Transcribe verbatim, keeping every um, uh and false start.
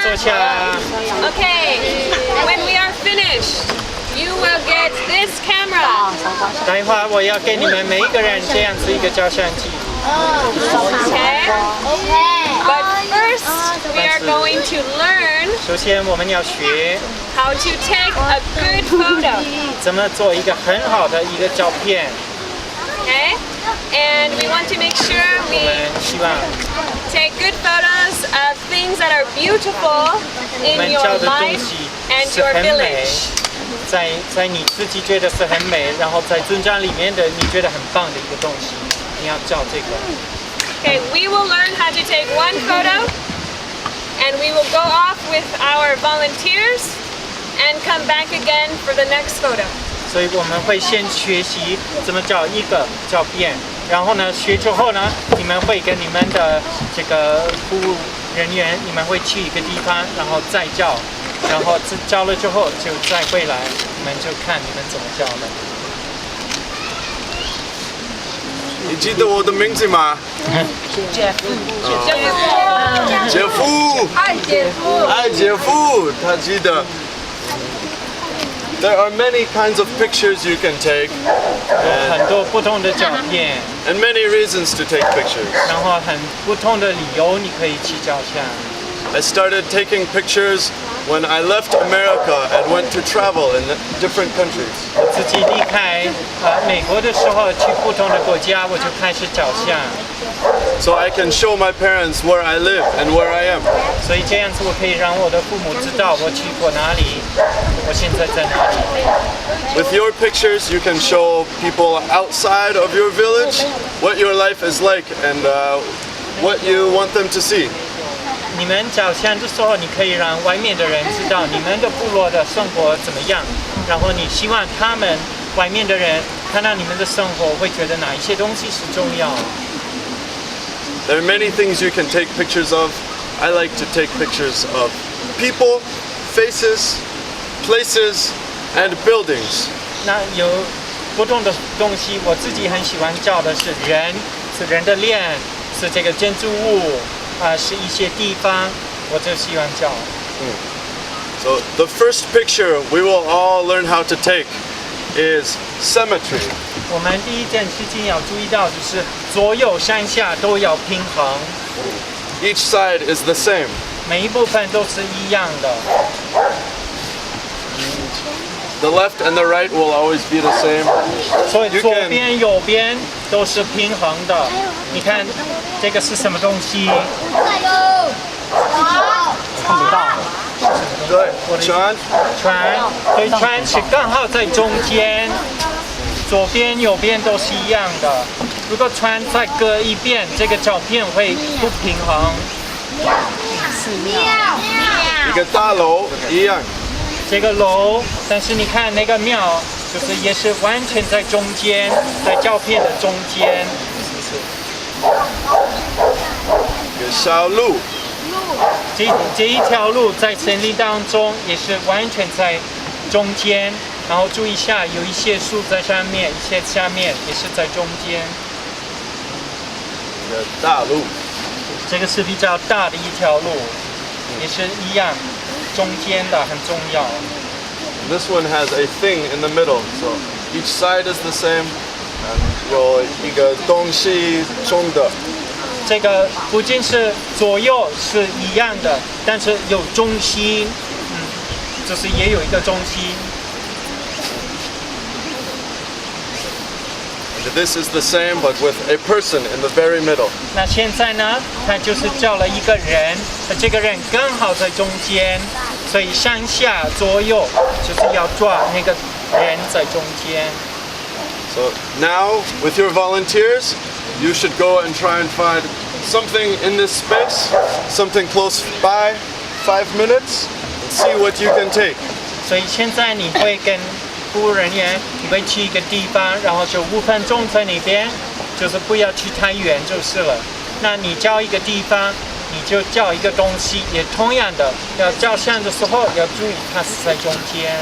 Okay, when we are finished, you will get this camera. 待会儿我要给你们每一个人这样子一个照相机。 Okay? Okay. But first, we are going to learn 首先，我们要学 how to take a good photo. 怎么做一个很好的一个照片。 Okay? And we want to make sure 我 we 们希望 take good photos of things that are beautiful 我 in 们 your 照的东 life 西 and 是 your 很美 village.，在在你自己觉得是很美，然后在村庄里面的你觉得很棒的一个东西，你要照这个。 Okay, we will learn how to take one photo, and we will go off with our volunteers and come back again for the next photo. 所以我们会先学习怎么照一个照片，然后呢，学之后呢，你们会跟你们的这个服务人员，你们会去一个地方，然后再照，然后照了之后就再回来，你们就看你们怎么照的。你记得我的名字吗？姐夫。姐夫。爱姐夫。爱姐夫，他记得。There are many kinds of pictures you can take, 有很多不同的照片， and many reasons to take pictures. 然后很不同的理由，你可以去照相。 I started taking pictures when I left America and went to travel in different countries. 我自己离开呃美国的时候，去不同的国家，我就开始照相， So I can show my parents where I live and where I am. 所以这样子我可以让我的父母知道我去过哪里，我现在在哪里。 With your pictures, you can show people outside of your village what your life is like and uh, what you want them to see. 你们照相的时候，你可以让外面的人知道你们的部落的生活怎么样，然后你希望他们外面的人看到你们的生活，会觉得哪一些东西是重要。 There are many things you can take pictures of. I like to take pictures of people, faces, places, and buildings. 那有不同的东西，我自己很喜欢照的是人，是人的脸，是这个建筑物，啊、是一些地方，我就喜欢照。 So the first picture we will all learn how to take is symmetry. 我们第一件事情要注意到，就是左右上下都要平衡， Each side is the same. 每一部分都是一样的。 The left and the right will always be the same. 所以左边右边都是平衡的。你看这个是什么东西？对，船。船，所以船是刚好在中间，左边右边都是一样的。如果船再搁一边，这个照片会不平衡。一个大楼一样。这个楼，但是你看那个庙，就是也是完全在中间，在照片的中间。 一个小路。这这一条路在森林当中也是完全在中间，然后注意一下，有一些树在上面，一些下面也是在中间。 一个大路。这个是比较大的一条路，也是一样，中间的很重要。 This one has a thing in the middle, so each side is the same. And 有一个东西中的。这个不仅是左右是一样的，但是有中心，嗯，就是也有一个中心。 And this is the same, but with a person in the very middle. 那现在呢，他就是照了一个人，那这个人刚好在中间，所以上下左右就是要抓那个人在中间。 So now, with your volunteers, you should go and try and find something in this space, something close by, five minutes, and see what you can take. 所以现在你会跟服务人员，你会去一个地方，然后就五分钟在那边，就是不要去太远就是了。那你照一个地方，你就照一个东西，也同样的，要照相的时候要注意它是在中间。